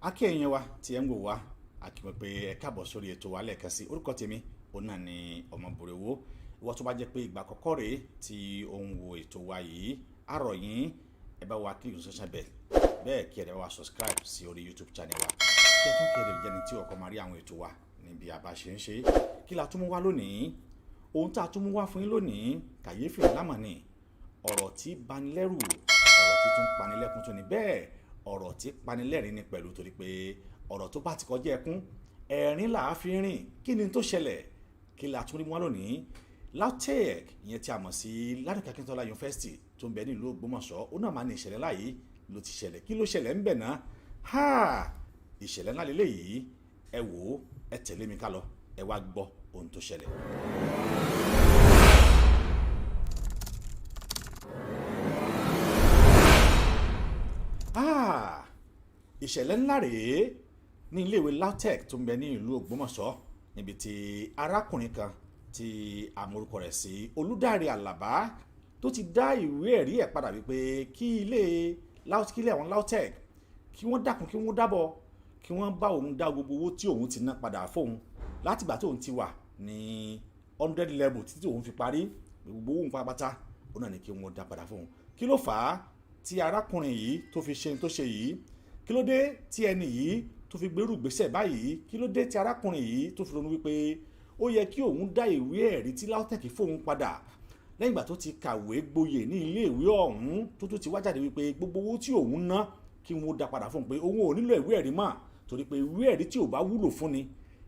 Akẹ́yìn wa tí ẹ ń wò wá, àkìmọ̀ pé ẹ káàbọ̀ sórí ètò wa lẹ́ẹ̀kan sí. Orúkọ tèmi òun náà ni Ọmọbùrẹ́wò. Ìwọ tó bá jẹ́ pé ìgbà àkọ́kọ́ rèé tí ó ń wo ètò wa yìí, a rọ̀ yín, ẹ bá wa click notification bell, bẹ́ẹ̀ kí ẹ bá wa subscribe sí orí YouTube channel wa, kí ẹ tún kí ẹ lè jẹ́ni tí ọkọ̀ máa rí àwọn ètò wa níbi àbá ṣe ń ṣe. Kí la tún mú wá lónìí? Ohun tá a tún mú wá fún yín lónìí, kàyéfì lámà ni, ọ̀rọ̀ tí banilẹ́rù, ọ̀rọ̀ tí tún panilẹ́kún tó ní, bẹ́ẹ̀ ọ̀rọ̀ tí panilẹ́rìn ni pẹ̀lú, torí pé ọ̀rọ̀ tó bá ti kọjá ẹkún, ẹ̀rín là á fi rìn. Kí ni tó ṣẹlẹ̀? Kí la tún rí wá lónìí? LAUTECH, ìyẹn tí a mọ̀ sí Ládòkè Akíntọ́lá University tó ń bẹ nílùú Ògbómọ̀ṣọ́, ó náà máa ní ìṣẹ̀lẹ̀ láàyè ló ti ṣẹlẹ̀. Kí ló ṣẹlẹ̀ ń bẹ̀ náà? Ha, ìṣẹ̀lẹ̀ ńlá lélẹ́yìí. Ẹ wò ó, ẹ tẹ̀lé mi ká lọ, ẹ wá gbọ́ ohun tó ṣẹlẹ̀. Ìṣẹ̀lẹ̀ ńlá rèé ní iléèwé LAUTECH tó ń bẹ ní ìlú Ògbómọ̀ṣọ́, níbi tí arákùnrin kan tí àmórúkọ rẹ̀ sí Olúdáre Àlàbá tó ti dá ìwé ẹ̀rí ẹ̀ padà wípé kí ilé kílé àwọn LAUTECH kí wọ́n dákun, kí wọ́n dábọ̀, kí wọ́n bá òun dá gbogbo owó tí òun ti ná padà fóun látìgbà tí òun ti wà ní 100 level títí òun fi parí. Gbogbo owó òun pátápátá òun náà ni kí wọ́n dá padà fóun. Kí ló fà á tí arákùnrin yìí tó fi ṣe tó ṣe yìí? Kí ló dé tí ẹni yìí tó fi gbérù gbèsè báyìí? Kí ló dé tí arákùnrin yìí tó fi ronú wípé ó yẹ kí òun dá ìwé ẹ̀rí tí LAUTECH fóun padà lẹ́yìn ìgbà tó ti kàwé gboyè ní iléèwé ọ̀hún, tó tún ti wá jáde wípé gbogbo owó tí òun ná kí wọ́n dá padà fóun, pé òun ò nílò ìwé ẹ̀rí mọ́, torí pé ìwé ẹ̀rí tí ò bá wúlò fún ni,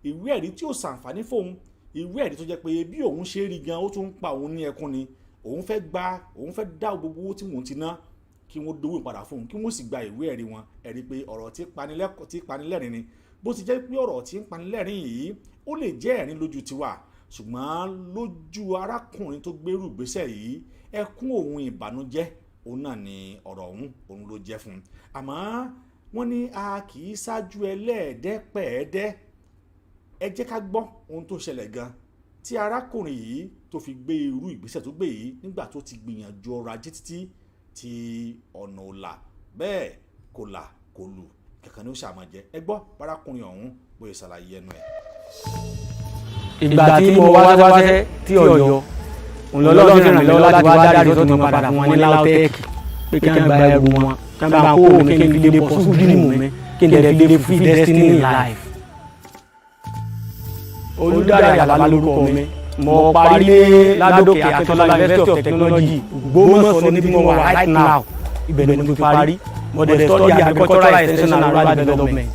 ìwé ẹ̀rí tí ò ṣàǹfààní fóun, ìwé ẹ̀rí tó jẹ́ pé bí òun ṣe rí gan ó tún ń pa òun ní ẹkún ni, òun fẹ́ gba, òun fẹ́ dá gbogbo owó tí òun ti ná, kí wọ́n dówó padà fóun, kí wọ́n sì gba ìwé ẹ̀rí wọn. Ẹ̀rí pé ọ̀rọ̀ tí panilẹ́rìn ni. Bó ti jẹ́ pé ọ̀rọ̀ tí ń panilẹ́rìn yìí, ó lè jẹ́ ẹ̀rín lójú tiwa, ṣùgbọ́n lójú arákùnrin tó gbérù ìgbésẹ̀ yìí, ẹkún òun ìbànújẹ́ òun náà ni ọ̀rọ̀ ọ̀hún òun ló jẹ́ fún un. Àmọ́ wọ́n ní a kì í ṣáájú ẹlẹ́ẹ̀dẹ́pẹ̀ẹ́dẹ́. Ẹ jẹ́ ká gbọ́ ohun tó ṣẹlẹ̀ gan tí arákùnrin yìí tó fi gbé irú ìgbésẹ̀ tó gbé yìí, nígbà tó ti gbìyànjú ọrọ̀ ajé títí tí ọ̀nà ò là, bẹ́ẹ̀ kò là kò lù kankan ní ó ṣàmọ̀ jẹ. Ẹ gbọ́ arákùnrin ọ̀hún bóyá ṣàlàyé ẹnu ẹ̀. Ìgbà tí mo wá wáṣẹ́ tí ọ̀yọ́ òun lọ́lọ́run sì ràn mí lọ́wọ́ láti wá dárí tó tún padà fún wọn ní LAUTECH, pé kí wọ́n gba ẹrù wọn, kí wọ́n bá kó mi, kí n fi lè pursue dream mi, kí n dẹ̀ fi lè fulfill destiny in life. Olúdáre Àlàbá lórúkọ mi. Mo parí ní Ládòkè Akíntọ́lá University of Technology, Ògbómọ̀ṣọ́, níbi mo wà right now. Ibẹ̀ ni mo ti parí. Mo dẹ̀ study agricultural extension and rural development.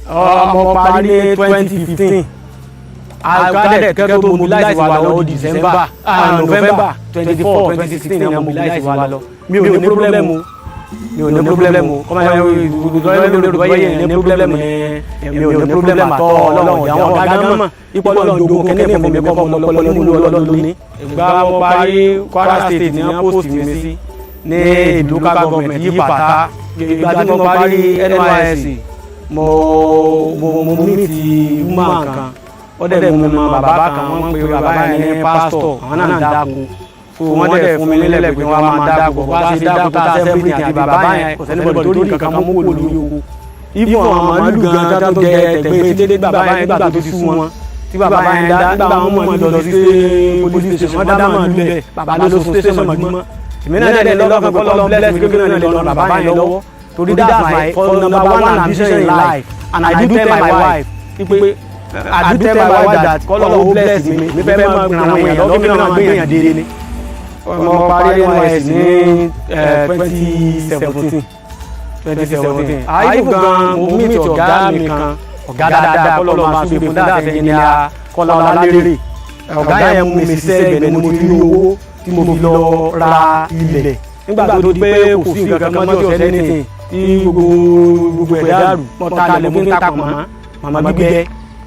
Mo parí ní 2015. Àgbàdẹ kẹ́kẹ́ tó mobilize wa lọ December, November 24, 2016 ni a mobilize wa lọ. Mi ò ní problem o, mi ò ní problem o. Kọ́mọ ẹ̀ ní problem ni, mi ò ní problem àtọ́. Ọlọ́run ọ̀jà wọn ọ̀gá gan mọ̀ ipò Ọlọ́run jogun kẹ́kẹ́ fún mi kọ́ ọmọ ọlọ́pọlọ nínú Ọlọ́run lóní. Ìgbà mo parí, Kwara State ní wọ́n post mi sí, ní local government Yípàtà. Ìgbà tí mo parí NYSC, mo meet woman kan, ó dẹ̀ mú mi mọ bàbá kan, wọ́n pe bàbá yẹn ní pásítọ̀. Àwọn náà ń dáko, so wọ́n dẹ̀ fún mi nílẹ̀ pé wọ́n á máa dáko. Bá ṣe dáko tá a sẹ́fúrìtì àti bàbá yẹn, kò sẹ́ni bọ̀dọ̀ tó rí kankan mú kó lórí oko. Ifọ̀ àwọn màálù gan tó jẹ tẹ̀gbẹ́ títí bàbá yẹn, nígbà tó ti sú wọn tí bàbá yẹn dá, nígbà wọn mọ̀ lọ sí police station, wọ́n dá màálù lẹ̀, bàbá ló sùn station mọ̀júmọ́. Èmi náà dẹ̀ lọ́kàn pé Ọlọ́run bless mi, kékeré náà lè ràn bàbá yẹn lọ́wọ́, torí that's my number one ambition in life. And I do tell my wife pé, I do tell my wife that kọ́lọ́ ó bless mi, mi fẹ́ máa gbìn àwọn èèyàn lọ́wọ́, kí mi náà máa gbé èèyàn déédéé ni. Mo parí NYSC ní 2017, 2017. Àyíkú gan, mo meet ọ̀gá mi kan, ọ̀gá dáadáa, kọ́lọ́ máa súnlé fún dáadáa, ẹnjìnìá Kọ́lá Ọlálérè. Ọ̀gá yẹn mú mi ṣiṣẹ́, ibẹ̀ ni mo ti rí owó tí mo fi lọ ra ilẹ̀. Nígbà tó di pé kò sí nǹkan kan mọ́, tí ọ̀sẹ̀ nìsín tí gbogbo ẹ̀ dàrú, mo ta lẹ̀, mo fi ń ta pọ̀nmọ́, màmá gbígbẹ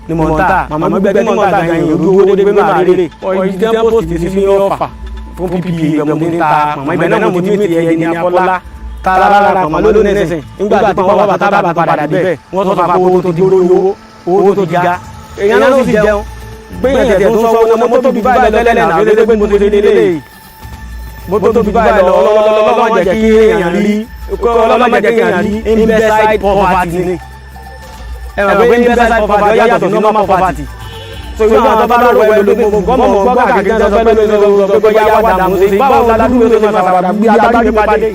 ni mo ń tà. Màmá gbígbẹ tí mo ń tà gan yìí, ojú owó dé pé màá rèrè ìdí tí wọ́n post sí ní Ọ̀fà fún PPA. Ibẹ̀ mo ti ń ta màmá, ibẹ̀ náà mo ti meet ẹni Akọ́lá tààrà pọ̀nmọ́ lónìí nísìn. Nígbà tí pọ̀nmọ́ bàbá tábà padà débẹ̀, wọ́n sọ fún owó tó di owó, owó tó di ga, èèyàn náà sì jẹun gbé yẹn tẹ̀ tó ń sọ owó mọ́tò bí báyìí lọ́lẹ́lẹ́ náà lédè pé mo ti dé lélẹ̀ mọ́tò bí báyìí lọ. Ọlọ́mọ jẹ́ kí èèyàn rí, ọlọ́mọ jẹ́ kí èèyàn rí imbecile poverty ni. Ẹ mọ̀ pé investment poverty ó yàtọ̀ sí normal poverty. So ìwé àwọn tó bá lọ́wọ́ ẹ lómi gọ́mọ̀ gbọ́ káàkiri sọ pé lómi sọ pé bóyá wà dààmú sí báwo la dúró tó máa sàwádà gbé agbárí mi padé.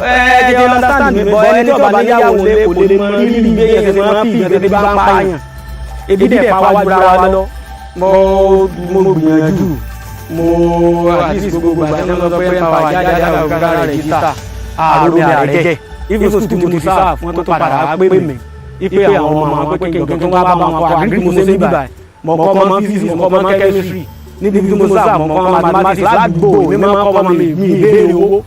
Ẹ ti understand mi, bọ ẹni tí ọba níyàwó lé kò lè mọ rírì bí èyàn ṣe máa ń fi ìgbẹ́ tí bá ń pààyàn. Ebi dẹ̀ pa wá jura wa lọ. Mo gbìyànjú, mo at least gbogbo àti ẹni sọ pé N-Power jáde jáde ká register àròmí àrẹ́jẹ́. Even school tí mo ti serve, wọ́n tó padà wá pè mí ipe àwọn ọmọ àwọn pé kí n tó wá bá wọn kọ agric. Mo ṣe níbí báyìí, mo kọ́ ọmọ physics, mo kọ́ ọmọ chemistry níbi tí mo serve, mo kọ́ ọmọ mathematics ládùúgbò mi. Máa ń kọ́ ọmọ mi, mi ìbéèrè owó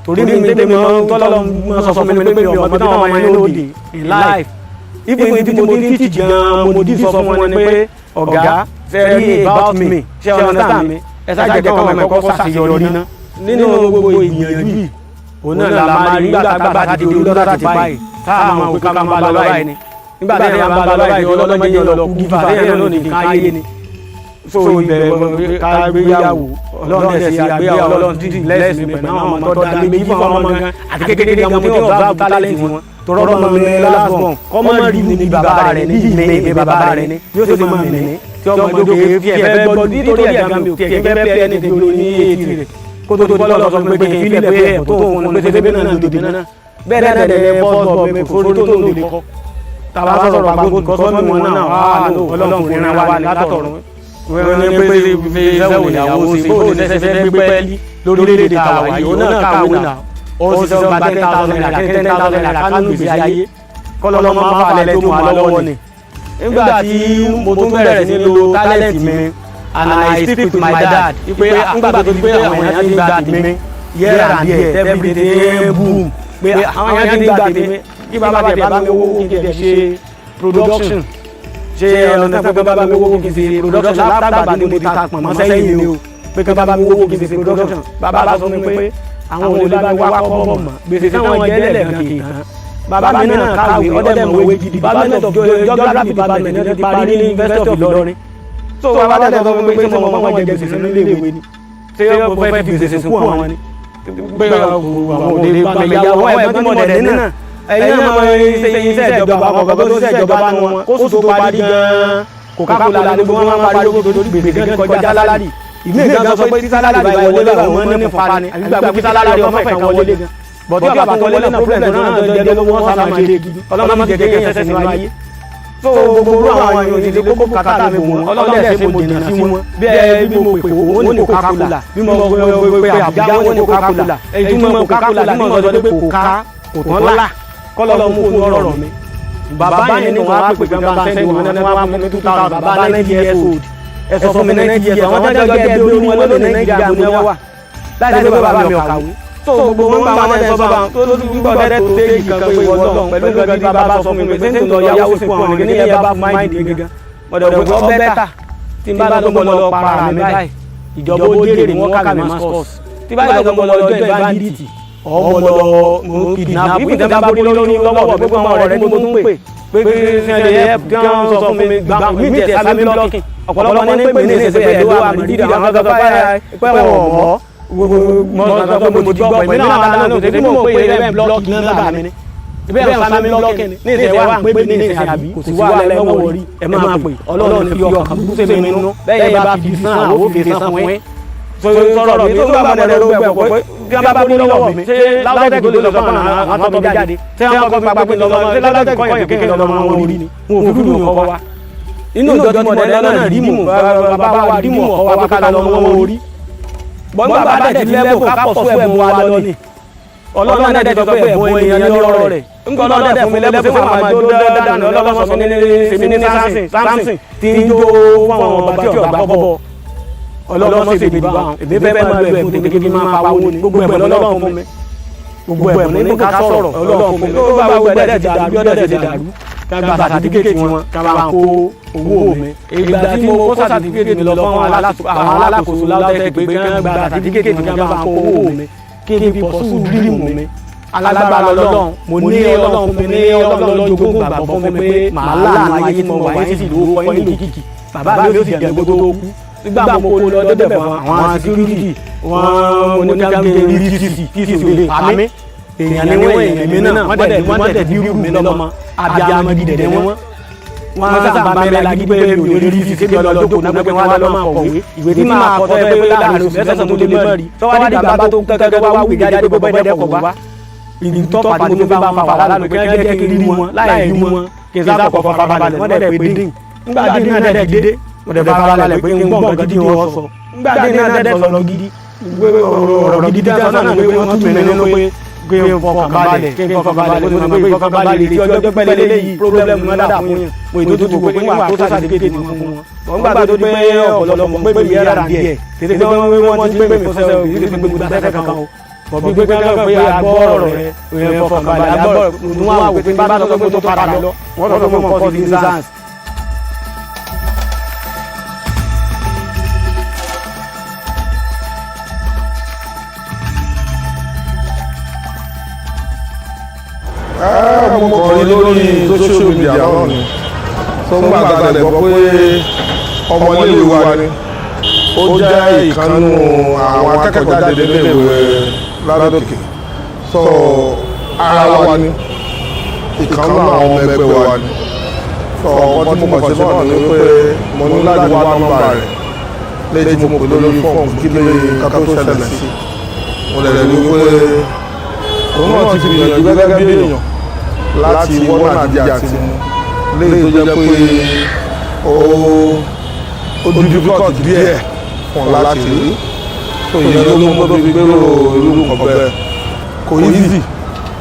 torí mi tẹ́mi máa ń tọ́lọ́ máa sọ fún mi pé mi ò mọ bí táwọn ọmọ yẹn lóde in life. Even ibi tí mo ti ń teach gan, mo ti sọ fún wọn ni pé ọ̀gá ṣe rí about me, ṣe understand mi, ẹ ṣáà jẹ́ kọ́ ọmọ ẹ̀kọ́ ṣàṣeyọrí ná. Nínú gbogbo ìgbìyànjú yìí, òun náà la máa rí nígbà tá a ti di olódò láti báyìí, tá a máa wò ká máa bá lọ báyìí ni. Nígbà tí èèyàn bá lọ báyìí, ọlọ́mọdé yẹn lọ kú gífà téèyàn náà nìkan ayé ni. So ìbẹ̀rẹ̀ ká gbéyàwó, Ọlọ́run dẹ̀ sí àgbéyàwó, Ọlọ́run títí lẹ́sìn mi pẹ̀lú àwọn ọmọ tó dá méjì fún àwọn ọmọ gan àti kékeré gan. Mo ti observe talent wọn tọrọ ọmọ mi last born, kọ́ mọ́ rí mi ní bàbá rẹ̀ ní bí mi bàbá rẹ̀ ní yóò ṣe máa mì ní tí ọmọ ìjókòó fi ẹ̀fẹ́ gbọ́ nítorí ẹ̀ gan mi ò tiẹ̀ fẹ́ pẹ́ ẹni tí ó ní etí rẹ̀ kó tó bọ́ lọ́sọ̀ pé kí n filẹ̀ pé ẹ̀ tó ń fún un pé ṣe náà lòdì náà bẹ́ẹ̀ náà dẹ̀ first born mi kò sórí tó ń lè kọ́. Tàbá sọ̀rọ̀ pàgọ́ kọ́sọ́nù wọn náà wà ló Ọlọ́run fún wa ní látọ̀run. Wọ́n ní pé iṣẹ́ òní ìyàwó sí bó ní ṣẹṣẹ fẹ́ gbé pẹ́ẹ́lí lórílẹ̀‐èdè tàwa yìí, òun náà kàwé náà, ó sì sọ gba 10,000 naira, 10,000 naira kánú gbèsè ayé kọ́lọ́lọ́ máa fà lẹ́ tó máa lọ́wọ́ ni. Nígbà tí mo tún bẹ̀rẹ̀ sí lo talent mi and I speak with my dad pé nígbà tó ti pé àwọn èèyàn ti gba tèmi here and there, everything boom, pé àwọn èèyàn ti gba tèmi, kí bàbá tẹ̀ bá mi owó kí n tẹ̀ ṣe production, ṣe ọ̀nà tí bàbá mi owó kí n ṣe production látàgbà ni mo ti ta pọ̀nmọ́ sẹ́yìn ni o, pé kí bàbá mi owó kí n ṣe production. Bàbá bá sọ mi pé àwọn ò lè bá mi wá kọ́bọ̀ mọ́, gbèsè táwọn jẹ́lẹ̀ gan kì í tán. Bàbá mi náà kàwé, ọdẹ mọ̀wé gidi, department of geography department ní ti parí ní University of Ìlọrin. So bàbá dẹ̀ sọ fún mi pé ṣé mo máa jẹ gbèsè sínú ilé ìwé ni, ṣé mo fẹ́ fi gbèsè sìnkú àwọn ni, pé àwọn òde bá mi yáwó. Ẹ̀gbọ́n tí mo dẹ̀ ní náà, ẹ̀yin náà mọ iṣẹ́ ìjọba, àwọn ọ̀gá tó ṣiṣẹ́ ìjọba nu wọn kó sùn tó parí gan-an, Coca-Cola ní gbogbo wọn máa parí owó torí gbèsè gan kọjá salary. Ìmí gan sọ pé tí salary bá wọlé bá wọn ní fúnpa ni, àbí gbàgbé pé salary ọmọ fẹ̀ kan wọlé gan bọ̀dé ọba tó wọlé náà, problem tó náà jẹ́ lówó wọn sábà máa ṣe gidi. Ọlọ́mọ jẹ́ kékeré ṣẹ̀ṣẹ̀ sínú ayé. So gbogbo àwọn èèyàn ti kókó kàtà mi bò wọn, Ọlọ́dẹ̀ ṣe mo jìnnà sí wọn. Bí ẹ bí mo pè wọ́n ní Coca-Cola, bí mo pè Àbújá wọ́n ní Coca-Cola. Èyí tí mo Coca-Cola tí mo sọ pé kò ká kò tán là kọ́lọ́ mú kó lọ́rọ̀ mi. Bàbá yẹn ní wọn á pè gan bá sẹ́ni wọn ní wọn á fún mi 2,000. Bàbá 90 years old, ẹ sọ fún mi, 90 years, àwọn tẹ́jọ́ jẹ́ bí orí wọn lónìí Nàìjíríà mo ní wà láì ṣe pé bàbá mi ò kàwé. So gbogbo wọn bá wọn sọ bá wọn tó tó gbọ́ dẹ́ tó téèjì kan pé ìwọ lọ́n pẹ̀lú nǹkan tí bàbá sọ fún mi pé ṣé ń lọ yàwó sí fún àwọn ní ẹ bá fún mind mi gangan mọ̀dọ̀ pé ọ better tí n bá lọ mọ̀ lọ para mi báyìí, ìjọba ó jèrè, wọn kà mí mass tí bá yẹ kó lọ join bandit ọmọ lọ mo kidnap ibi tí wọn bá borí lórí lọ́wọ́ mi. Gbogbo àwọn ọ̀rẹ́ tí mo tún pè pé kí sẹ́ni ẹ̀ tí wọ́n sọ fún mi gbà mí tẹ̀ sábẹ́ blocking. Ọ̀pọ̀lọpọ̀ ní pé mi ní ìṣẹ̀ṣẹ̀ pẹ̀lú àmì dídì àwọn tó pẹ́ wọ̀ mọ́ mo sọ pé mo ti gbọ́ pẹ̀lú náà dáná ló ṣe tí mo pè é block nọ́mbà mi ni ibẹ̀ ẹ̀ sábẹ́ blocking ní ìṣẹ̀ wa ń pè mí ní ìṣẹ̀ àbí kò sí wàhálà, ẹ mọ̀ wọ̀rí, ẹ máa pè. Ọlọ́run fi ọkàn burúkú sí mi nínú bẹ́ẹ̀ bá fi san àwọn òfin san fún yín. Sọ̀rọ̀ mi tó bá bọ̀ lẹ́rọ gbẹ̀ pọ̀ pé tí wọ́n bá borí lọ́wọ́ mi, ṣé LAUTECH tó lè lọ sọ́kàn àwọn tó mi jáde, ṣé wọ́n kọ́ pa pé lọ́mọ, ṣé LAUTECH kọ́ yẹn kékeré lọ́mọ wọn orí ni wọn ò fi dúdú kọ́ wa inú ìjọ tí mo dẹ̀ lọ́nà rímù bàbá wa rímù ọkọ wa pé ká lọ mọ́ wọn orí bọ́n bàbá dẹ̀ ti lẹ́bùn ká pọ̀ sún ẹ̀bùn wa lọ ni. Ọlọ́run dẹ̀ ti sọ pé ẹ̀bùn ènìyàn ní ọ̀rọ̀ rẹ̀ ńgbọ́n ọlọ́run dẹ̀ fún mi lẹ́bùn fún àwọn àjò dáadáa. Ọlọ́run sọ mí ní sèmi ní Samson tí ń jó fún àwọn ọba tí ọba kọ́bọ̀. Ọlọ́run sì bèbí bá wọn, èmi fẹ́ máa lo ẹ̀bùn tèmi kí n máa pa owó ni. Gbogbo ẹ̀bùn Ọlọ́run fún mi, gbogbo ẹ̀bùn ní ká sọ̀rọ̀ Ọlọ́run fún mi. Ó bá gbogbo ẹ̀dẹ̀ ti dàrú, bí ọ̀dẹ̀ ti dàrú, ká gba sàtífíkẹ́tì wọn, ká máa kó owó mi. Ìgbà tí mo kó sàtífíkẹ́tì mi lọ fún àwọn alákòóso LAUTECH pé kí wọ́n gba sàtífíkẹ́tì mi, kí wọ́n máa kó owó mi kí n fi pursue dream mi, alágbára Ọlọ́run mo ní. Ọlọ́run fún mi ní Ọlọ́run lọ́jọ́gbọ́n gbàgbọ́ fún mi pé màá láàánú ayé tí mo wà yín sì lówó kọ́ yín lókìkí. Bàbá mi ó sì jẹ́ gbogbo tó kú. Nígbà mo kó lọ débẹ̀ fún àwọn security wọn, mo ní ká gbé rí títì títì ò lè pa mí. Èèyàn ni wọ́n, èèyàn mi náà. Wọ́n dẹ̀ bí irú mi lọ́mọ, abiyamọ gidi dẹ̀ wọ́n. Wọ́n sábà bá mi lági pé mi ò lè rí fi kébi ọlọ́dún kò náà pé wọ́n á lọ́ máa kọ̀wé ìwé tí máa kọ́ tọ́ pé láàrin oṣù 9 mo lè mọ̀ rí tọ́wọ́ dìgbà bá tó kẹ́kẹ́ wá wí jáde pé bọ́bọ́ ẹ̀dẹ́ kọ̀ wá ìtọ́ pàdé mo fi bá wọn fà wàhálà pé kí wọ́n jẹ́ kí n rí wọn láì rí wọn kí n sá kọ̀ farabalẹ̀. Wọ́n dẹ̀ pé dín nígbà dín náà dẹ̀ dédé, mo dẹ̀ farabalẹ̀ pé n gbọ́ nǹkan tí wọ́n sọ. Nígbà dín náà dẹ̀ sọ̀rọ̀ gidi, ọ̀rọ̀ gidi dá sọ́nà pé wọ́n tún mi nínú pé kí n fọkàn balẹ̀, kí n fọkàn balẹ̀. Mo sì mọ̀ pé ìfọkàn balẹ̀ tí ọjọ́ pẹ́ lélẹ́yìí problem náà dà fún yàn. Mo ètò tó kò pé nígbà tó certificate wọn fún wọn, wọ́n gbà tó di pé ọ̀pọ̀lọpọ̀ pé mi yára díẹ̀ kìí ṣe pé wọ́n ti pé mi fọṣẹ́ o, kìí ṣe pé mo gbà sẹ́sẹ̀ kankan o, bọ̀ bí pé pé agbọ́ ọ̀rọ̀ rẹ̀ òyìn fọkàn balẹ̀ agbọ́ ọ̀rọ̀ wọn wà wò pé bá sọ pé tó padà lọ, wọ́n sọ pé mo kọ́ sí nuisance. Mo kàn rí lórí social media náà ni tó ń gbà tàdé gbọ́ pé ọmọ iléèwé wa ni. Ó jẹ́ ìkànnù àwọn akẹ́kọ̀ọ́ jáde níléèwé Ládòkè, so ara wa ni, ìkànnù àwọn ọmọ ẹgbẹ́ wa ni. So ọkọ tí mo kàn ṣe náà ni pé mo ní láti wá nọ́mbà rẹ̀ léyìí tí mo pè lórí fóònù kí lè nǹkan tó ṣẹlẹ̀ sí. Mo lè rí i pé òun náà ti gbìyànjú gẹ́gẹ́ bí èèyàn láti wọ́nà àti àti mu léyìí tó jẹ́ pé ó difficult díẹ̀ fún un láti rí. So ìyẹn ló mú tó fi gbèrò irú nǹkan bẹ́ẹ̀. Kò easy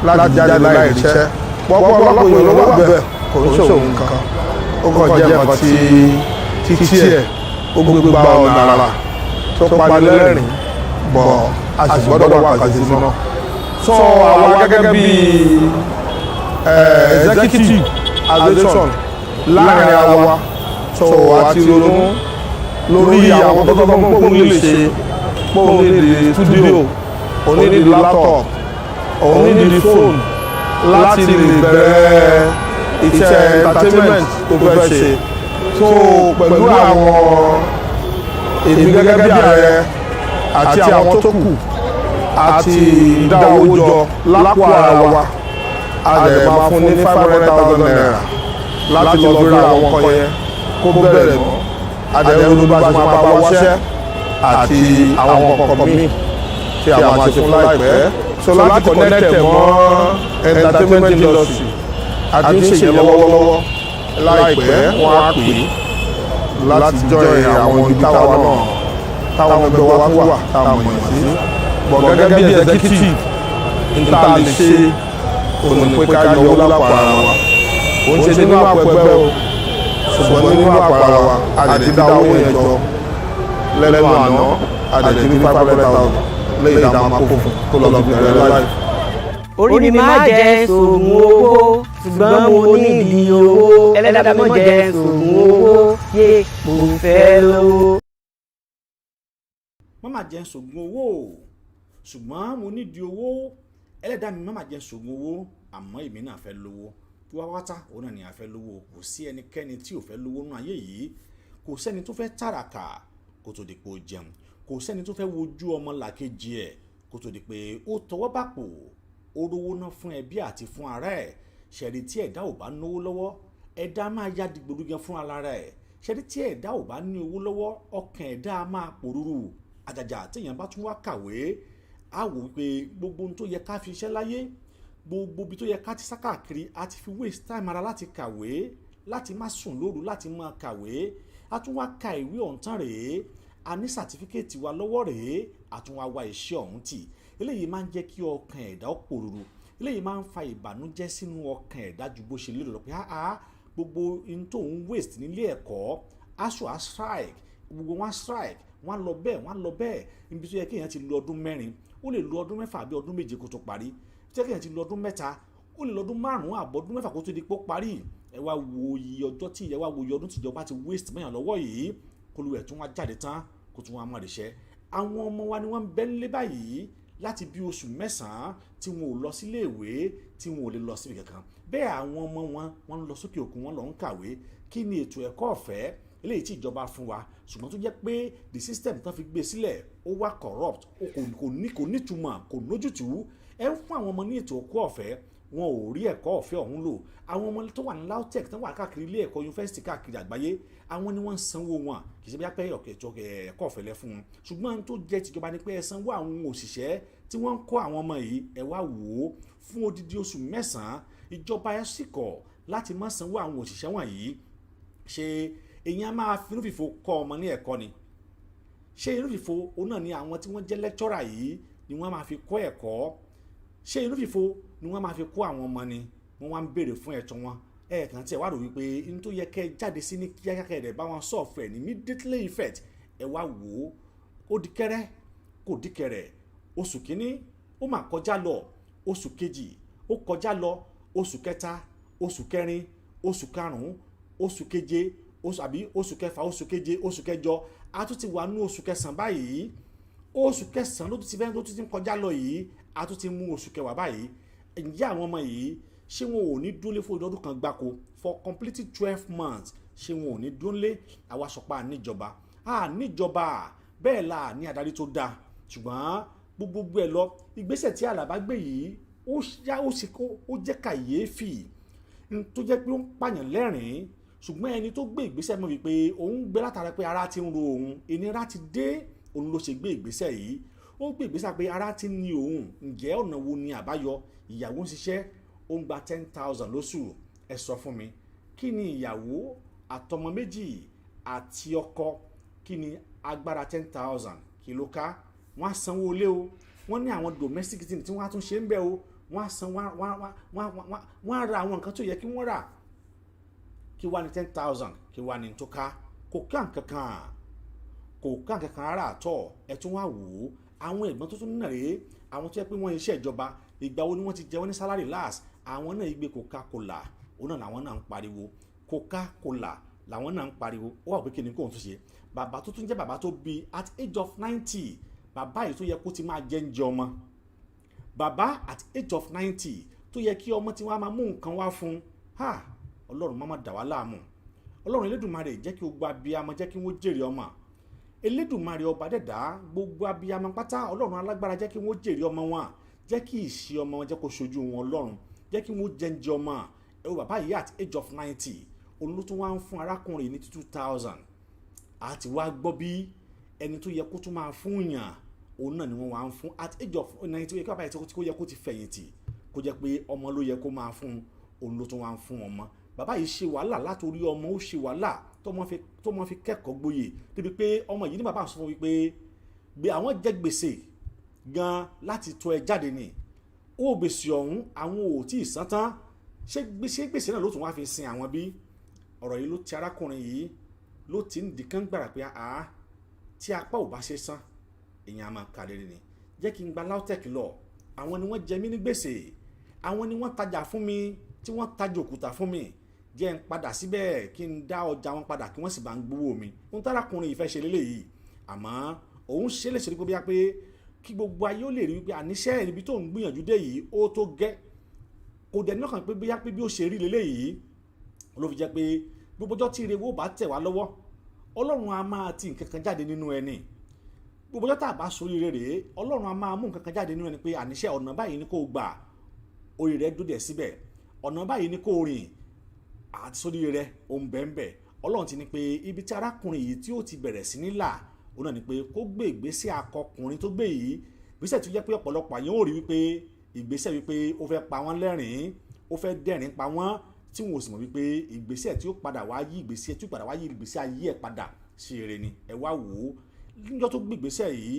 láti jáde láì ríṣẹ́. Pọ́pọ́ ọlọ́pàá èèyàn ló wà bẹ́ẹ̀, kò ń ṣòwò nǹkan, ó kàn jẹ́ nǹkan tí títí ẹ̀ ó gbé gba ọ̀nà àrà tó pani lẹ́rìn bọ̀, a sì gbọ́dọ̀ wà kàzí sí náà. So àwa gẹ́gẹ́ bí executive association láàrin àwa, so àti ronú lórí àwọn tó tọ́ pé òun lè ṣe, pé òun lè di studio, òun ní di laptop, òun ní di phone láti lè bẹ̀rẹ̀ iṣẹ́ entertainment tó fẹ́ ṣe. So pẹ̀lú àwọn èmi gẹ́gẹ́ bí ààrẹ àti àwọn tó kù àti dá owó jọ lápò ara wa, a lè máa fún ní ₦500,000 láti lọ bí ra àwọn nǹkan yẹn kó bẹ̀rẹ̀ mọ́. Adẹ̀rù bá ti máa bá wáṣẹ́ àti àwọn nǹkan míì tí a máa ṣe fún láìpẹ́, so láti connect ẹ̀ mọ́ entertainment industry àti ń ṣèyẹ lọ́wọ́lọ́wọ́. Láìpẹ́ wọ́n á pè é láti join àwọn ibi táwa náà, táwọn ẹgbẹ́ wa tó wà, táwọn mọ̀ sí bọ̀. Gẹ́gẹ́ bí executive n ta lè ṣe òun pé ká yọ owó lápò ara wa. Kò ń ṣe nínú àpò ẹgbẹ́ o, ṣùgbọ́n nínú àpò ara wa, a lè ti dá owó yẹn jọ lẹ́nu àná, a lè ti ní 500,000 lẹ́yìn ìdá máa kó fún kó lọ fi bẹ̀rẹ̀ láì. Orí mi má jẹ́ sògùn owó, ṣùgbọ́n mo nídìí owó. Ẹlẹ́dàá mi má jẹ́ sògùn owó yé, mo fẹ́ lówó. Má má jẹ́ sògùn owó o, ṣùgbọ́n mo nídìí owó. Ẹlẹ́dàá mi má má jẹ́ sògùn owó, àmọ́ èmi náà fẹ́ lówó. Wáwátá òun náà ni a fẹ́ lówó. Kò sí ẹnikẹ́ni tí ò fẹ́ lówó nínú ayé yìí. Kò sẹ́ni tó fẹ́ tàràkà kó tó di pé ó jẹun. Kò sẹ́ni tó fẹ́ wojú ọmọ làkejì ẹ̀ kó tó di pé ó tọwọ́ bàpò, ó rówó ná fún ẹbí àti fún ara ẹ̀. Ṣẹ̀rí tí ẹ̀dá ò bá náwó lọ́wọ́, ẹ̀dá máa ya dìgbòlugan fún ara ẹ̀. Ṣẹ̀rí tí ẹ̀dá ò bá ní owó lọ́wọ́, ọkàn ẹ̀dá máa pòrúurú. Àjàjà téèyàn bá tún wá kàwé, á wò wípé gbogbo ohun tó yẹ ká fi iṣẹ́ láyé, gbogbo ibi tó yẹ ká ti sá káàkiri, a ti fi waste time ara láti kàwé, láti má sùn lóru láti máa kàwé. A tún wá ka ìwé ọ̀hún tán rèé, a ní certificate wa lọ́wọ́ rèé, a tún wá wá iṣẹ́ ọ̀hún tì. Eléyìí máa ń jẹ́ kí ọkàn ẹ̀dá ó pòrúurú. Eléyìí máa ń fa ìbànújẹ́ sínú ọkàn ẹ̀dá ju bó ṣe lérò lọ pé áá gbogbo ohun tó ń waste nílé ẹ̀kọ́. ASUU á strike, gbogbo wọn á strike, wọn á lọ bẹ́ẹ̀, wọn á lọ bẹ́ẹ̀. Ibi tó yẹ kéèyàn ti lo ọdún 4, ó lè lo ọdún 6 àbí ọdún 7 kó tó parí. Tó yẹ kéèyàn ti lo ọdún 3, ó lè lo ọdún 5 àbọ̀ ọdún 6 kó tó di pé ó parí. Ẹ wá wo iye ọjọ́ tí ẹ wá wo iye ọdún tìjọba ti waste mẹ́yàn lọ́wọ́ yìí, kó lu ẹ̀ tún wá jáde tán, kó tún wá mọ̀ ríṣẹ́. Àwọn ọmọ wa ni wọ́n ń bẹ́ nílé báyìí láti bí oṣù 9 tí wọn ò lọ sílé ìwé, tí wọn ò lè lọ síbi kankan. Bẹ́ẹ̀ àwọn ọmọ wọn, wọ́n ń lọ sókè òkun, wọ́n lọ ń kàwé. Kí ni ètò ẹ̀kọ́ ọ̀fẹ́ eléyìí tí ìjọba fún wa, ṣùgbọ́n tó jẹ́ pé the system tán fi gbé sílẹ̀, ó wá corrupt, ó kò ní kò nítumọ̀, kò nójútùú. Ẹ ń fún àwọn ọmọ ní ètò ẹ̀kọ́ ọ̀fẹ́, wọn ò rí ẹ̀kọ́ ọ̀fẹ́ ọ̀hún lò. Àwọn ọmọ tó wà ní LAUTECH, tó wà káàkiri ilé ẹ̀kọ́ yunifásitì káàkiri àgbáyé, àwọn ni wọ́n ń sanwó wọn. Kì í ṣe bí apẹ́ ètò ẹ̀kọ́ ọ̀fẹ́ lẹ fún wọn, ṣùgbọ́n tó jẹ́ tìjọba ni pé ẹ sanwó àwọn òṣìṣẹ́ tí wọ́n ń kọ́ àwọn ọmọ yìí. Ẹ wá wò ó, fún odidi oṣù 9, ìjọba ẹ sì kọ̀ láti má sanwó àwọn òṣìṣẹ́ wọ̀nyí. Ṣé èèyàn máa finúfìfo kọ́ ọmọ ní ẹ̀kọ́ ni? Ṣé inúfìfo òun náà ni àwọn tí wọ́n jẹ́ lecturer yìí ni wọ́n máa fi kọ́ ẹ̀kọ́? Ṣé inúfìfo ni wọ́n máa fi kọ́ àwọn ọmọ ni? Wọ́n wá ń béèrè fún ẹ̀tọ́ wọn. Ẹ̀ẹ̀kan tí ẹ wá rò wípé n tó yẹ kẹ́ ẹ jáde sí ní kíákíá rẹ̀ bá wọn solve ẹ̀ ní immediately effect. Ẹ wá wò ó, ó di kẹ́rẹ́ kò di kẹrẹ̀. Oṣù kínní ó mà kọjá lọ, oṣù kejì ó kọjá lọ, oṣù kẹta, oṣù kẹrin, oṣù karùn-ún, oṣù keje, oṣù àbí oṣù kẹfà, oṣù keje, oṣù kẹjọ, a tún ti wà ní oṣù kẹsàn-án báyìí. Oṣù kẹsàn-án ló tún ti fẹ́ tó tún ti ń kọjá lọ yìí, a tún ti mú oṣù kẹwàá báyìí. Ǹjẹ́ àwọn ọmọ yìí, ṣé wọn ò ní dúnlé fún ọdún kan gbáko, for complete 12 months? Ṣé wọn ò ní dúnlé? Àwa sọpá níjọba, a níjọba bẹ́ẹ̀ la ní adarí tó dáa. Ṣùgbọ́n gbogbo ẹ̀ lọ, ìgbésẹ̀ tí Àlàbá gbé yìí, ó yá, ó sì kó ó jẹ́ kàyéfì tó jẹ́ pé ó ń pààyàn lẹ́rìn-ín. Ṣùgbọ́n ẹni tó gbé ìgbésẹ̀ mọ̀ wípé òun gbé látara pé ara ti ń ro òun, ìnira ti dé, òun ló ṣe gbé ìgbésẹ̀ yìí. Ó gbé ìgbésẹ̀ pé ara ti ń ní òun. Ǹjẹ́ ọ̀nà wo ni àbáyọ? Ìyàwó ń ṣiṣẹ́, ó ń gba 10,000 lóṣù. Ẹ sọ fún mi, kí ni ìyàwó àtọmọ méjì àti ọkọ, kí ni agbára 10,000, kí ló ká? Wọ́n á sanwó ilé o, wọ́n ní àwọn domestic thing tí wọ́n á tún ṣe ń bẹ̀ o, wọ́n á san, wọ́n á ra àwọn nǹkan tó yẹ kí wọ́n rà. Kí wá ní 10,000? Kí wá ní tó ká? Kò ká nǹkan kan, kò ká nǹkan kan rárá àtọ̀. Ẹ tún wá wò ó, àwọn ẹ̀gbọ́n tó tún nà rèé, àwọn tó yẹ pé wọ́n iṣẹ́ ìjọba, ìgbà wo ni wọ́n ti jẹ wọ́n ní salary last? Àwọn náà igbe Coca-Cola òun náà làwọn náà ń pariwo, Coca-Cola làwọn náà ń pariwo. Ó wà pé kí ni kóun tún ṣe? Bàbá tó tún jẹ́ bàbá tó bí at age of 90, bàbá yìí tó yẹ kó ti máa jẹ́ ń jẹ ọmọ, bàbá at age of 90 tó yẹ kí ọmọ tí wọ́n á máa mú nǹkan wá fún. Ha, Ọlọ́run má má dà wá láàmú. Ọlọ́run Elédùmarè, jẹ́ kí gbogbo abiyamọ, jẹ́ kí wọ́n jèrè ọmọ. Elédùmarè ọba dẹ̀dá, gbogbo abiyamọ pátá, Ọlọ́run alágbára, jẹ́ kí wọ́n jèrè ọmọ wọn, jẹ́ kí ìṣe ọmọ wọn jẹ́ kó ṣojú wọn. Ọlọ́run, jẹ́ kí wọ́n jẹ́njẹ́ ọmọ. Ẹ wo bàbá yìí at age of 90, òun ló tún wá ń fún arákùnrin ní 2,000. Àti wá gbọ́ bí ẹni tó yẹ kó tún máa fún yàn, òun náà ni wọ́n wá ń fún at age of 90. Ó yẹ kí bàbá yìí tó yẹ kó ti fẹ̀yìntì, kó jẹ́ pé ọmọ ló yẹ kó máa fún, òun ló tún wá ń fún ọmọ. Bàbá yìí ṣe wàhálà látòrí ọmọ, ó ṣe wàhálà tọmọ fi kẹ́kọ̀ọ́ gboyè, débi pé ọmọ yìí ní bàbá sọ fún wípé gbé àwọn jẹ gbèsè gan láti tọ́ ẹ jáde ní owó gbèsè ọ̀hún, àwọn ò tí ì san tán. Ṣé gbèsè náà ló tún wá fi sin àwọn bí? Ọ̀rọ̀ yìí ló ti arákùnrin yìí ló ti ń dìkan gbàrà pé àá tí apá ò bá ṣe san, èèyàn á máa kà lérí ni. Jẹ́ kí n gba LAUTECH lọ, àwọn ni wọ́n jẹ mí ní gbèsè, àwọn ni wọ́n tajà fún mi, tí wọ́n tajà òkúta fún mi. Jẹ́ n padà síbẹ̀ kí n dá ọjà wọn padà, kí wọ́n sì bá ń gbowó mi. Ohun tárakùnrin yìí fẹ́ ṣe lélẹ́yìí, àmọ́ òun ṣe lè ṣe pé bóyá pé kí gbogbo ayé ó lè rí wípé àníṣe ibi tó ń gbìyànjú dé yìí, ó tó gẹ́. Kò dẹ̀ ní ọkàn pé bóyá pé bí ó ṣe rí lélẹ́yìí ló fi jẹ́ pé gbogbo ọjọ́ tí ire wo bá tẹ̀ wá lọ́wọ́, Ọlọ́run á máa ti nǹkan kan jáde nínú ẹni. Gbogbo ọjọ́ tá a bá sórí rèé, Ọlọ́run á máa mú nǹkan kan jáde nínú ẹni pé àníṣe ọ̀nà báyìí ni kò gbà, orí rẹ̀ dúdẹ̀ síbẹ̀, ọ̀nà báyìí ni kò rìn àti sórí rẹ̀ òun bẹ́ẹ̀. Ọlọ́run ti ní pé ibi tí arákùnrin yìí tí ó ti bẹ̀rẹ̀ sí ní là, òun náà ni pé kó gbé ìgbésẹ̀ akọkùnrin tó gbé yìí, ìgbésẹ̀ tó jẹ́ pé ọ̀pọ̀lọpọ̀ àyàn ò rí wípé ìgbésẹ̀ wípé ó fẹ́ pa wọ́n lẹ́rìn-ín, ó fẹ́ dẹ́rìn pa wọ́n, tí wọn ò sì mọ̀ wípé ìgbésẹ̀ tí ó padà wá yí ìgbésẹ̀ tí ó padà wá yí ìgbésẹ̀ ayé ẹ̀ padà sí rere ni. Ẹ wá wò ó, níjọ́ tó gbé ìgbésẹ̀ yìí,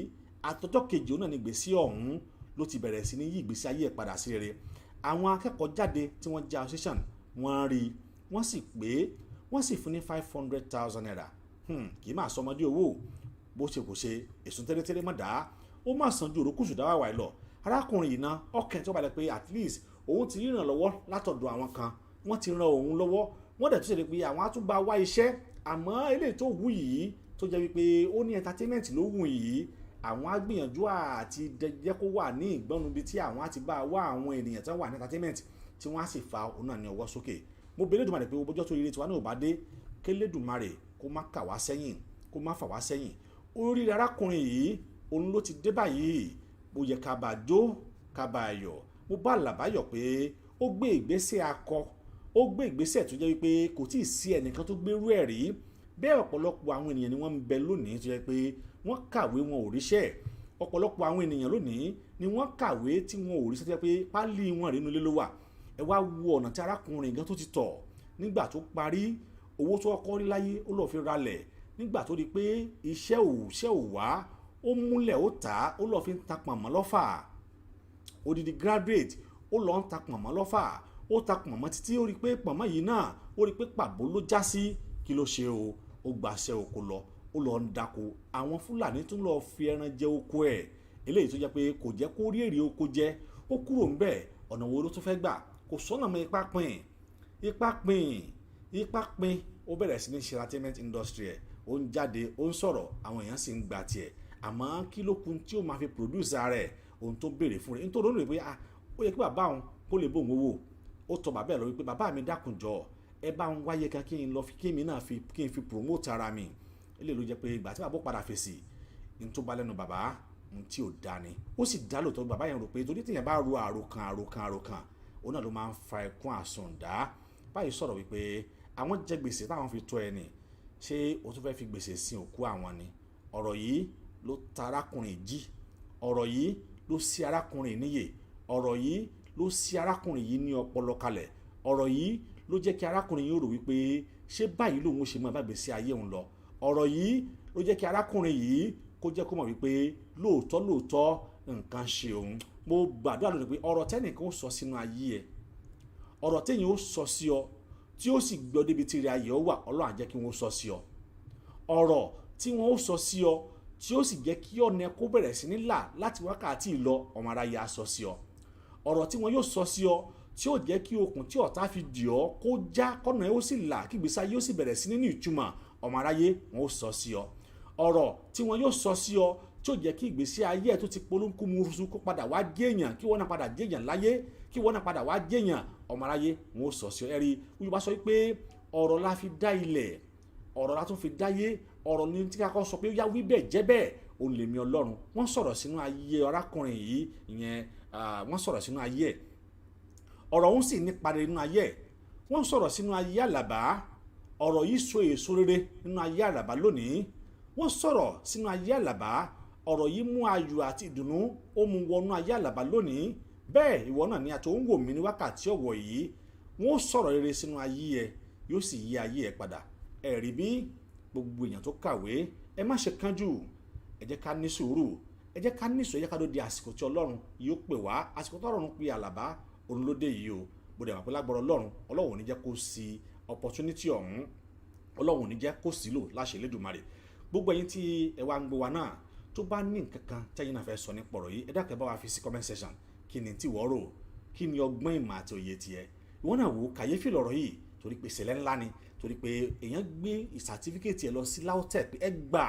àtọjọ́ kejì, òun náà ni ìgbésẹ̀ ọ̀hún ló ti bẹ̀rẹ̀ sí ní yí ìgbésẹ̀ ayé ẹ̀ padà sí rere. Àwọn akẹ́kọ̀ọ́ jáde tí wọ́n jẹ́ association, wọ́n rí, wọ́n sì pé wọ́n sì fún ní ₦500,000. Kì í máa sọmọdé owó. Bó ṣe kò ṣe èsùn tẹ́lẹ̀tẹ́lẹ̀ mọ̀ dá, ó má san ju òrókùsù dá wàwà lọ. Arákùnrin yìí ná ọkàn tó balẹ̀ pé at least òun ti rí ìrànlọ́wọ́ látọ̀dọ̀ àwọn kan, wọ́n ti ran òun lọ́wọ́, wọ́n dẹ̀ tún ṣe pé àwọn á tún bá wá iṣẹ́. Àmọ́ eléyìí tó wù yìí, tó jẹ́ wípé ó ní entertainment ló wù yìí, àwọn á gbìyànjú àti jẹ́ kó wà ní ìgbọ́nu bíi tí àwọn á ti bá wá àwọn ènìyàn tó wà ní entertainment tí wọ́n á sì fa òun náà ní ọwọ́ sókè. Mo bẹ Elédùmarè pé ọjọ́ tó ire tiwa náà ò bá dé, kélédùmarè kó má kà wá sẹ́yìn, kó má fà wá sẹ́yìn. Oríire arákùnrin yìí, òun ló ti dé báyìí. Ó yẹ ká bá jó, ká Ká bá a yọ̀. Mo bá Àlàbá yọ̀ pé ó gbé ìgbésẹ̀ akọ, ó gbé ìgbésẹ̀ tó jẹ́ wípé kò tíì sí ẹnìkan tó gbérú ẹ̀ rí bẹ́ẹ̀. Ọ̀pọ̀lọpọ̀ àwọn ènìyàn ni wọ́n ń bẹ lónìí tó jẹ́ pé wọ́n kàwé, wọn ò ríṣẹ́. Ọ̀pọ̀lọpọ̀ àwọn ènìyàn lónìí ni wọ́n kàwé tí wọn ò ríṣẹ́, tó jẹ́ pé pálí wọn rèé nílé ló wà. Ẹ wá wo ọ̀nà tí arákùnrin gan tó ti tọ̀. Nígbà tó parí, owó tó kọ́kọ́ rí láyé, ó lọ́ọ́ fi ralẹ̀. Nígbà tó di pé iṣẹ́ ò iṣẹ́ ò wá, ó múlẹ̀, ó tà á, ó lọ́ọ́ fi ń ta pọ̀nmọ́ lọ́fà. Odidi graduate, ó lọ́ọ́ ń ta pọ̀nmọ́ lọ́fà. Ó ta pọ̀nmọ́ títí, ó rí i pé pọ̀nmọ́ yìí náà, ó rí i pé pàbó ló já sí. Kí ló ṣe o? Ó gbaṣẹ́ oko lọ, ó lọ ń dáko. Àwọn Fúlàní tún lọ́ọ́ fi ẹran jẹ oko ẹ̀, eléyìí tó jẹ́ pé kò jẹ́ kó rí èrè oko jẹ. Ó kúrò ńbẹ̀. Ọ̀nà wo ló tún fẹ́ gbà? Kò sọ́nà mọ́. Ipá pin, ipá pin, ipá pin. Ó bẹ̀rẹ̀ sí ní ṣe entertainment industry ẹ̀. Ó ń jáde, ó ń sọ̀rọ̀, àwọn èèyàn sì ń gba tiẹ̀. Àmọ́ kí ló kun tí ó máa fi produce ara ẹ̀? Ohun tó béèrè fún rẹ̀, nítorí ó lè pé, ah, ó yẹ kí bàbá òun kó lè bóun owó. Ó tọ bàbá ẹ̀ lọ wípé, "Bàbá mi, dákun jọ, ẹ bá ń wáyé kan kí n lọ fi kí èmi náà fi kí n fi promote ara mi." Eléyìí ló jẹ́ pé ìgbà tí bàbá ó padà fèsì ní tó bá lẹ́nu bàbá, ohun tí ò da ni. Ó sì dá lóòótọ́. Bàbá yẹn rò pé torí téèyàn bá ro àròkàn, àròkàn, àròkàn, òun náà ló máa ń fa ẹkún àsundá. Báyìí sọ̀rọ̀ wípé àwọn jẹ gbèsè táwọn fi tọ́ ẹ nì, ṣé o tún fẹ́ fi gbèsè sin òkú àwọn ni? Ọ̀rọ̀ yìí ló ta arákùnrin jí. Ọ̀rọ̀ yìí ló sí arákùnrin níyè. Ọ̀rọ̀ yìí ló sí arákùnrin yìí ní ọpọlọ kalẹ̀. Ọ̀rọ̀ yìí ló jẹ́ kí arákùnrin yìí rò wípé ṣé báyìí lòun ó ṣe máa bá gbèsè ayé òun lọ. Ọ̀rọ̀ yìí ló jẹ́ kí arákùnrin yìí kó jẹ́ kó mọ̀ wípé lóòótọ́ lóòótọ́, nǹkan ṣe òun. Mo gbàdúrà lónìí pé ọ̀rọ̀ tẹ́nìkan ó sọ sínú ayé ẹ̀, ọ̀rọ̀ téèyàn ó sọ sí ọ tí ó sì gbọ́ débi tí ìrìn ayé ọ wà, Ọlọ́run á jẹ́ kí wọ́n sọ sí ọ. Ọ̀rọ̀ tí wọ́n ó sọ sí ọ tí ó sì jẹ́ kí ọ̀nà kó bẹ̀rẹ̀ sí ní là láti wákàtí ìlọ, ọmọ aráyé á sọ sí ọ. Ọ̀rọ̀ tí wọ́n yóò sọ sí ọ tí ó jẹ́ kí okùn tí ọ̀tá fi dì ọ́ kó já, kọ́nà ẹ̀ ó sì là, kí ìgbésí ayé ó sì bẹ̀rẹ̀ sí ní ìtumọ̀, ọmọ aráyé wọn ó sọ sí ọ. Ọ̀rọ̀ tí wọ́n yóò sọ sí ọ tí ó jẹ́ kí ìgbésí ayé ẹ̀ tó ti polúkúmuṣu kó padà wá jéèyàn, kí wọ́n náà padà jéèyàn láyé, kí wọ́n náà padà wá jéèyàn, ọmọ aráyé wọn ó sọ sí ọ. Ẹ̀rí Yorùbá sọ pé ọ̀rọ̀ la fi dá ilẹ̀, ọ̀rọ̀ la tún fi dáyé. Ọ̀rọ̀ ní tí kakọ́ sọ pé ó yá, wí bẹ́ẹ̀, jẹ́ bẹ́ẹ̀, òun lèmi Ọlọ́run. Wọ́n sọ̀rọ̀ sínú ayé arákùnrin yìí, ìyẹn wọ́n sọ̀rọ̀ sínú ayé ẹ̀, ọ̀rọ̀ ọ̀hún sì nípa rere nínú ayé ẹ̀. Wọ́n sọ̀rọ̀ sínú ayé Àlàbá, ọ̀rọ̀ yìí so èso rere nínú ayé Àlàbá lónìí. Wọ́n sọ̀rọ̀ sínú ayé Àlàbá, ọ̀rọ̀ yìí mú ayọ̀ àti ìdùnnú, ó mú wọnú ayé Àlàbá lónìí. Bẹ́ẹ̀ ìwọ náà ni àti òun wò mí ní wákàtí ọ̀wọ̀ yìí, wọ́n sọ̀rọ̀ rere sínú ayé ẹ, yóò sì yí ayé ẹ padà. Ẹ̀rí bí gbogbo èèyàn tó kàwé, ẹ má ṣe kánjú. Ẹ jẹ́ ká ní sùúrù, ẹ jẹ́ ká ní sùúrù, ẹ jẹ́ ká ló di àsìkò tí Ọlọ́run yóò pè wá. Àsìkò tí Ọlọ́run pe Àlàbá, òun ló dé yìí o. Bó dẹ̀ wà pé lágbára Ọlọ́run, Ọlọ́run ò ní jẹ́ kó sí opportunity ọ̀hún, Ọlọ́run ò ní jẹ́ kó sí lò láṣẹ Elédùmarè. Gbogbo ẹ̀yin tí ẹ wá ń gbọ́ wa náà, tó bá ní nǹkan kan tẹ́yin náà fẹ́ sọ nípa ọ̀rọ̀ yìí, ẹ dákun, ẹ bá wa fi sí comment section. Kí ni tí wọ́n rò? Kí ni ọgbọ́n, ìmọ̀ àti òye tiẹ̀? Ìwọ náà wò ó, kàyéfì lọ̀rọ̀ yìí, torí pé ìṣẹ̀lẹ̀ ńlá ni, torí pé èèyàn gbé certificate ẹ lọ sí LAUTECH pé ẹ gbà,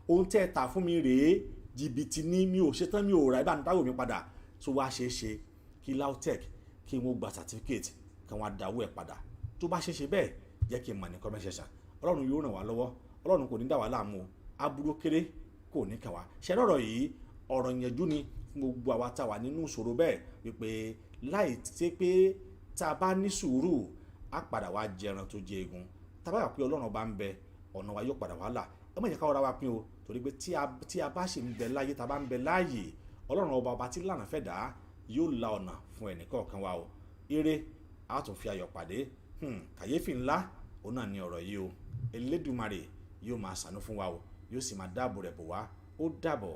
ohun tẹ́ ẹ tà fún mi rèé, jìbìtì ni, mi ò ṣetán, mi ò rà, ẹ bá ń dáwò mi padà. Tó wá ṣeé ṣe kí LAUTECH kí wọ́n gba certificate kí wọ́n á dáwó ẹ̀ padà? Tó bá ṣeé ṣe bẹ́ẹ̀, jẹ́ kí n mọ̀ ní comment section. Ọlọ́run yóò ràn wá lọ́wọ́. Ọlọ́run kò ní dà wá láàmú o. Aburú kéré kò ní kàn wá. Ṣe lọ́rọ̀ yìí, ọ̀rọ̀ ìyànjú ni fún gbogbo àwa tá a wà nínú ìṣòro bẹ́ẹ̀, wípé láì ṣe pé tá a bá ní sùúrù, á padà wá jẹran tó jẹ egun. Tá a bá wà pé Ọlọ́run bá ń bẹ, ọ̀nà wa yóò padà wá là. Ẹ má jẹ́ ká ọ̀rọ̀ wa pín o, torí pé tí a bá ṣì ń bẹ láyé, tá a bá ń bẹ láàyè, Ọlọ́run ọba, ọba tí lànà fẹ́ dá, yóò la ọ̀nà fún ẹnì kọ̀ọ̀kan wa o. Eré a tún fi ayọ̀ pàdé. Kàyéfì ńlá òun náà ní ọ̀rọ̀ yìí o. Elédùmarè yóò máa ṣàánú fún wa o, yóò sì máa dáàbò rẹ̀ bò wá. Ó dàbọ̀.